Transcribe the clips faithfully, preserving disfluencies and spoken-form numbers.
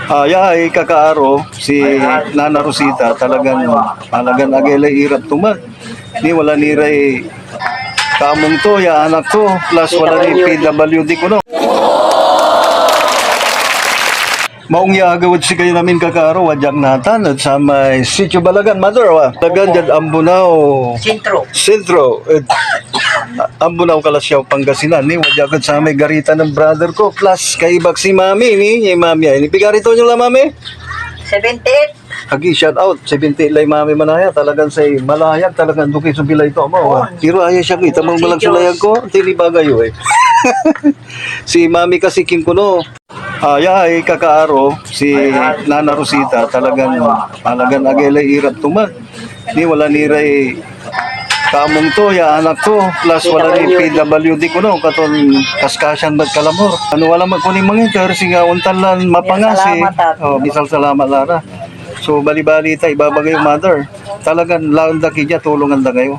Ah, ya ay kakaaro, si Nana Rosita, talagan, talagan agay lay irap to man. Ni wala ni ray kamong to, ya anak to, plus wala ni P W D kuno. Maong ya agew ed sikayon amin, kakaaro, wadya ak natan ed samay Sitio Balagan, mother, wa. Balagan diad Ambonao. Sentro. Sentro, ed Ambonao, Calasiao, Pangasinan, ni wadya ak ed samay garita nen brother ko, plus kaibak si Mami, ni, ni Mami ay. Ni pigari to nyo la, Mami? Seventy-eight. Agi, shout out, seventy-eight lay Mami manaya, talagan say malayag, talagan duki so bilay to, ama, wa. Oo. Pero ayos siya, kita mo Sitio. Malag so layag ko, tinibagay yo eh. Si Mami kasi king kuno, Ah, ya ay kakaaro, si Nana Rosita, talagan, talagan agay lay irap to man. Ni wala ni ray kamong to, ya anak to, plus wala ni P W D kuno, katon kaskasyan met kalamor. Ano, wala met kuno mangiter, singa ontan lan mapangasi. Misalsalamat, ah. Oh, misalsalamat la ra. So, bali-bali ta ibabagay, mother. Talagan, laen da ki dia, tulongan da kayo.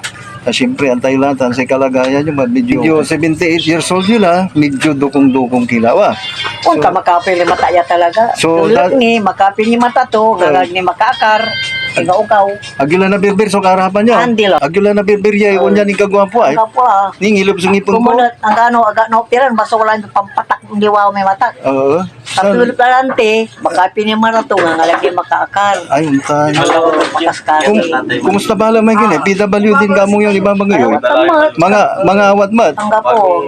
Ah, siyempre, antay la, tan say kalagayan yo, medyo, medyo seventy-eight years old yo la, medyo dukong-dukong ki la, wa. Onta, so, makapil ni mata ya talaga. So, tulog that ni, makapil ni mata to, uh, galag ni makaakar, singa ukaw. Agila na birbir so karapan yo. Andi la. Agila na birbir ya, uh, onyan ning kagwapo, ay. Kagwapo, ah. Ning ilub so ngipon ko. Kumunot, ang ano, aga no, piran, basta wala yung pampatak, hindi wa may mata. Oo. San- Katulog ka lang, te. Makapin yung marato nga, nga lagi makaakar. Ay, ontan. Oo, makaskari. Kum-, kumusta bala may gini? P W D din kamong yun, ibabagay yun. Ay, awat met. Mga, mga awat met. Anggapo.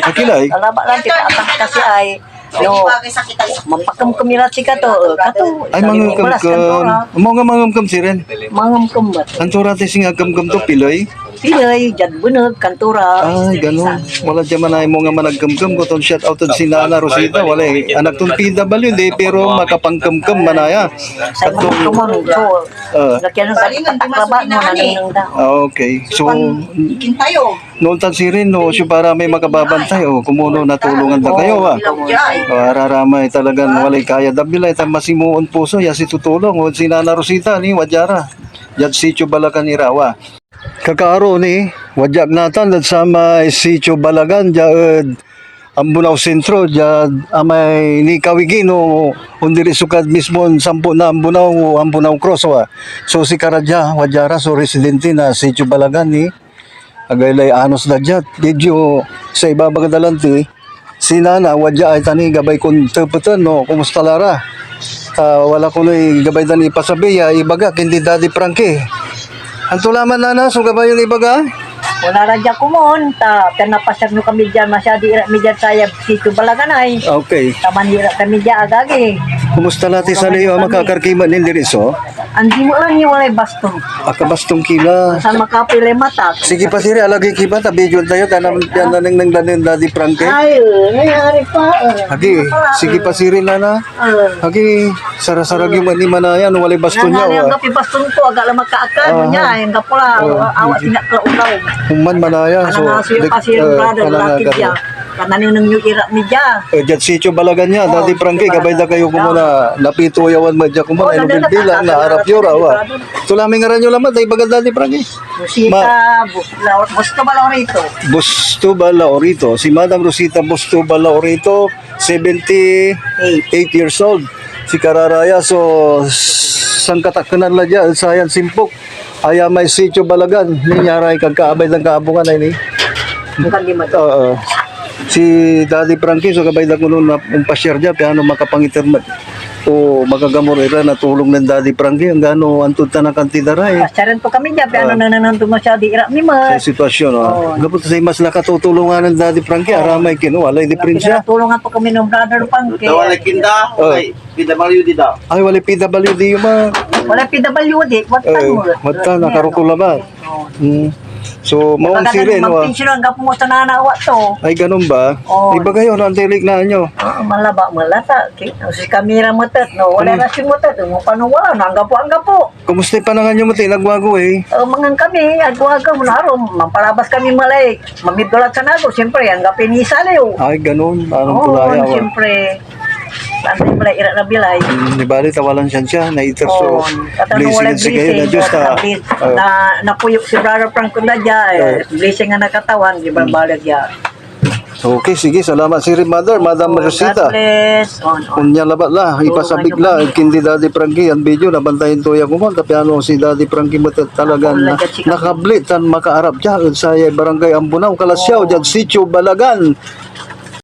Akilay? Alaba lang, kita atak kasi ay, no, mampakemkem ira sikato, eh, kato. Ay, mangkemkem. Kantora. Amo nga mangkemkem sirin. Mangkemkem met. Kantora ti singa kemkem to, piloy? Pilay, diad beneg, kantora. Ay, ganun. Wala diyan manay mo nga managkemkem, koton shout out ed si Nana Rosita, walay anak ton P W D, pero makapangkemkem manaya. Sa mga kumon, so, ah, laki ng taklaba, no, nanengneng da. Ah, okay. So, kintayo. Noon tan sirin, no, so para may makababantay, oh, kumuno natulungan da kayo, ah. Oh, araramay talagan walay kaya. Dabilay, tan masimuon puso, ya si tutulong, oh, si Nana Rosita, ni, wadyara. Diad Sitio Balakan irawa. Kakaaro ni, wadya ak natan ed samay Sitio Balagan, dia ed Ambonao Sentro, dia amay nikawigi no ondiri so kad mismon sampo na Ambonao, Ambonao Cross, wa. So, sikara dia, wadya ra so residente na Sitio Balagan ni, agaylay anos da dia. Medyo sa ibabaga da lanti, si Nana, wadya ay tani gabay kon tepeten no kumusta la ra. Ta wala konoy gabay dan ipasabi ya ibaga ken di Daddy Frankie. Anto laman, Nana, so gabay yon ibaga? Wala ra dia komon, ta pian napasyag no kami dia, masyadi ira mi dia saya Sitio Balaganay. Okay. Ta manira kami dia, agagi. Kumusta la ti sanay a makakar ki met nin diri so? Andi mo lang yung walay baston. Akabaston ki la. San makapilay matak. Sige pa, siri, alagey ki ba? Ta video tayo, ta nam-, yan nanengneng da nen Daddy Frankie. Ay, eh, nangyari pa, eh. Agi, sige pa, siri, Nana. Eh. Agi, sarasarag yung ani manaya, no, walay baston niya, Nangyari ang oh. Kapi baston ko, aga lang makaakar, Aha. Niya, yung kapula, Oh. Awa, singa ka ulaw. Human manaya, so, Kanang aso yung dik-, kasi yung eh, brother, kanang lalaki agad, dia. Oh. Kananengneng yung ira mi dia. Eh, diad Sitio Balagan niya, Oh, Daddy Frankie, Sitio gabay da Balagan. Kayo kumuna, napituyawan mo dia kumuna, Oh, ano, bilbilang, nagdala-, naarap yo, rawa. Nagdala-, Tulaming ngaran yo laman, ta ibaga Daddy Frankie. Rosita, Ma- Bu-, La-, Busto Balorito. Busto Balorito. Si Madam Rosita Busto Balorito, seventy-eight Eight. Years old. Si kararaya, so, sangkatakenan la dia, sayan simpok. Aya may Sitio Balagan, ni nyaray kagkaabay dan kaabungan ay ni. Ang kandima to. Oo. Si Daddy Frankie, so gabay da kuno na umpasyar dia, piano makapangiter met. O makagamur ira na tulong nen Daddy Frankie, anggano antud tan a kantidad ra eh. Pasyaran to kami dia, piano Ah. Nanananto mo siya, di ira mi met. Sa sitwasyon, oh. Oo. Gabot say mas nakatutulungan nen Daddy Frankie, Oo. Aramay kino, walay diferensya. Pinatulungan pa kami ng brother Frankie. Wala kinda, Oh. Okay. P W D daw. Ay, walay P W D yun, ma. Wala P W D, watan Eh, mo. Watan, nakarukol labat. Oo. Hmm. So, maong Pagkatapos sirin, wa? Magpinsyon ang gapo mo sa nanawa to. Ay, ganun ba? Oo. Iba kayo, no? Ang tilik na nyo. Ah, malaba, malata. Ki-, si kamera mo tat, no? Wala Hmm. na si mo tat, mo panuwa, no? Ang gapo, ang gapo. Kumusta yung panangan nyo, mati? Nagwago eh. Oh, mangan kami, agwago, mo na aron. Mampalabas kami malay. Mamidulat sa nago, siyempre, ang gapo ni Saliw. Ay, ganun. Anong Oo, kulaya, wa? Siyempre. Saan tayo pala ira na bilay? Hmm, di bali, tawalan siya siya, na iter so Oo. At ano, blessing walang at si kayo na blessing, Diyos, ta, walang blessing. Oh. Na, napuyok si Brother Franco na dyan, eh. Oh. Blessing nga nakatawan, di ba, Hmm. bala dyan. Okay, sige, salamat, Siri Mother, Madam Rosita. God bless. On, on. Onya labat la, ipasabik la, kindi Daddy Frankie, yan video, nabantayan to ya komon, ta piano si Daddy Frankie met talagan na, nakabli tan makaarap dia ed sayay Barangay Ambonao, Calasiao, diad Sitio Balagan.